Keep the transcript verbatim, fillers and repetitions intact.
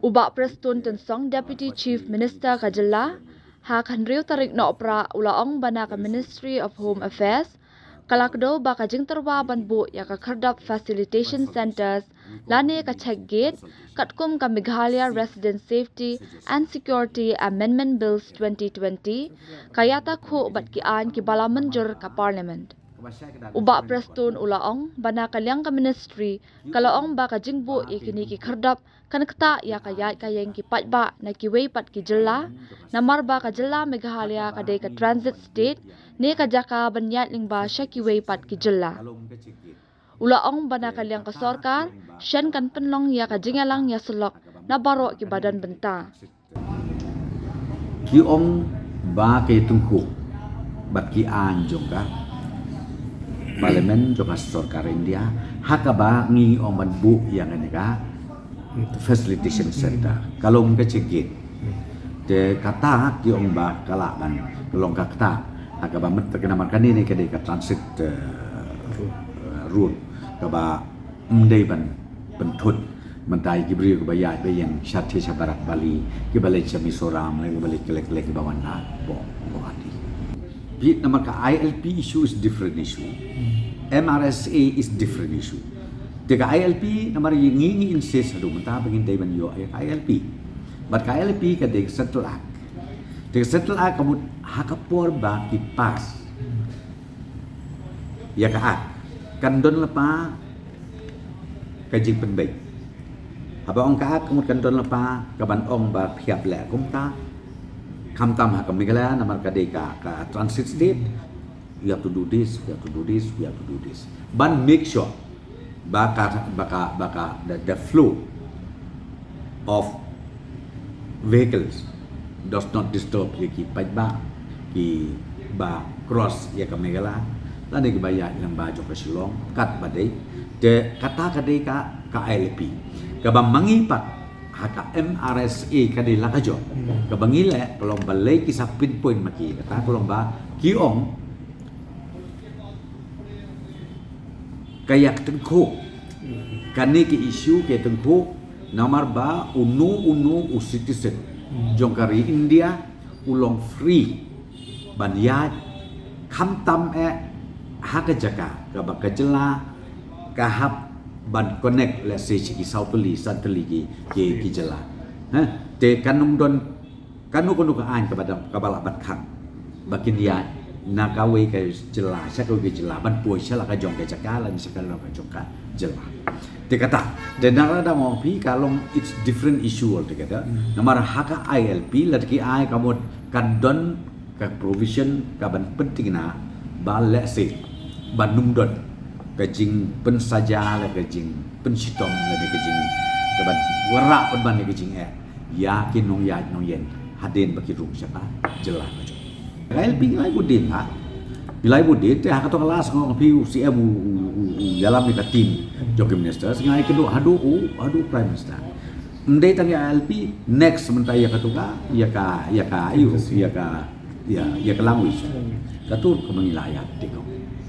U Bah Prestone Tynsong, Deputy Chief Minister ka jylla, ha ka hynriew tarik Nohprah u la ong ba na ka Ministry of Home Affairs ka la kdew ba ka jingtyrwa ban buh ïa ka Khyrdop Facilitation Centres lane ka check gate katkum ka Meghalaya Resident Safety and Security Amendment Bills twenty twenty ka ïatakhuh bad ki aiñ kiba la mynjur ka Parliament. U Bah Prestone u la ong ba na ka liang ka Ministry ka la ong ba ka jingbuh ïa kine ki khyrdop kan ktah ïa ka ïaid ka ïeng ki paidbah na kiwei pat ki jylla, namar ba ka jylla Meghalaya ka dei ka transit state ne ka jaka ban ïaid lyngba sha kiwei pat ki jylla. U la ong ba na ka liang ka sorkar, shen kan pynlong ïa ka jingïalang ïasyllok na baroh kiba don bynta. Ki ong ba ka ïatyngkhuh bad ki aiñ jong ka Parliament jong ka sorkar India ha kaba ngi ong ban buh ïa kane ka facilitation centre, ka long ka check gate. Te kata ki ong ba ka lah ban long ka ktah ha kaba mynta ka namar kane ne ka dei ka transit, eh, eh, road kaba ym dei ban pynthut mynta ïa ki briew kiba ïaid ba ïeng sha thie sha barak valley, kiba leit sha Mizoram, lane kiba leit kylleng kylleng kiba wan na Bo-, Guwahati. Phi, namar ka I L P issue is different issue. M R S A is different issue. Te ka I L P namar ngi, ngi insist haduh mynta ba ngin dei ban ïoh ïa ka I L P. Bad ka I L P ka dei ka Central Act. Te ka Central Act ka mut ha ka por ba ki pass ïa ka Act kan don lypa ka jingpynbeit. Haba ong ka Act ka mut kan don lypa kaban ong ba phi hap leh kumta. Khamtam ha ka Meghalaya namar ka dei ka, ka transit state. You have to do this, you have to do this, you have to do this. Ban make sure ba ka, ba ka, ba ka, the, the flow of vehicles does not disturb ïa ki paidbah kiba cross ïa ka Meghalaya lane kiba ïaid lyngba jong ka Shillong katba dei. Te kata ka dei ka, ka I L P. Kaba ma ngi pat ha ka M R S A ka dei la ka jong. Kaba ngi leh ka long balei ki sa pinpoint ma ki, kata ka long ba ki ong ka ïatyngkhuh. Kane ka issue ka ïatyngkhuh namar ba uno uno u citizen jong ka ri India u long free ban ïaid khamtam eh ha ka jaka kaba ka jylla ka hap ban connect, let's say, sha ki saw tylli san tylli ki, ki, ki jylla. Ha? Te kan ym don kano kano ka aiñ kaba dang, kaba lah ban khang ba kin ïaid na kawei ka jylla sha kawei ka jylla ban poi sha la ka jong ka jaka lane sha ka la ka jong ka jylla. Te kata, te na ka dang ong phi ka long, it's different issue altogether. Namar ha ka I L P lada ki ai ka mut kan don ka provision kaban pynthikna ba, let's say, ban ym don ka jingpynsaja lane ka jingpynshitom lane ka jing, kaban wanrah pynban ïa ka jingeh ïa ki nongïaid nongïeng hadien ba ki rung sha ka jylla ka jong. Ka I L P ngi la ai bud dien ha. Ngi la ai bud dien, te ha kato ka last nga ong phi u C M u, u, u, u ïalam ïa ka team jong ki minister, ngi ai kynduh haduh u, haduh u Prime Minister. Ym dei tang ïa I L P, next mynta ïa kato ka, ïa ka, ïa ka, ïa ka, ïa, ïa ka language. Kato kaba ngi la ïa te ko.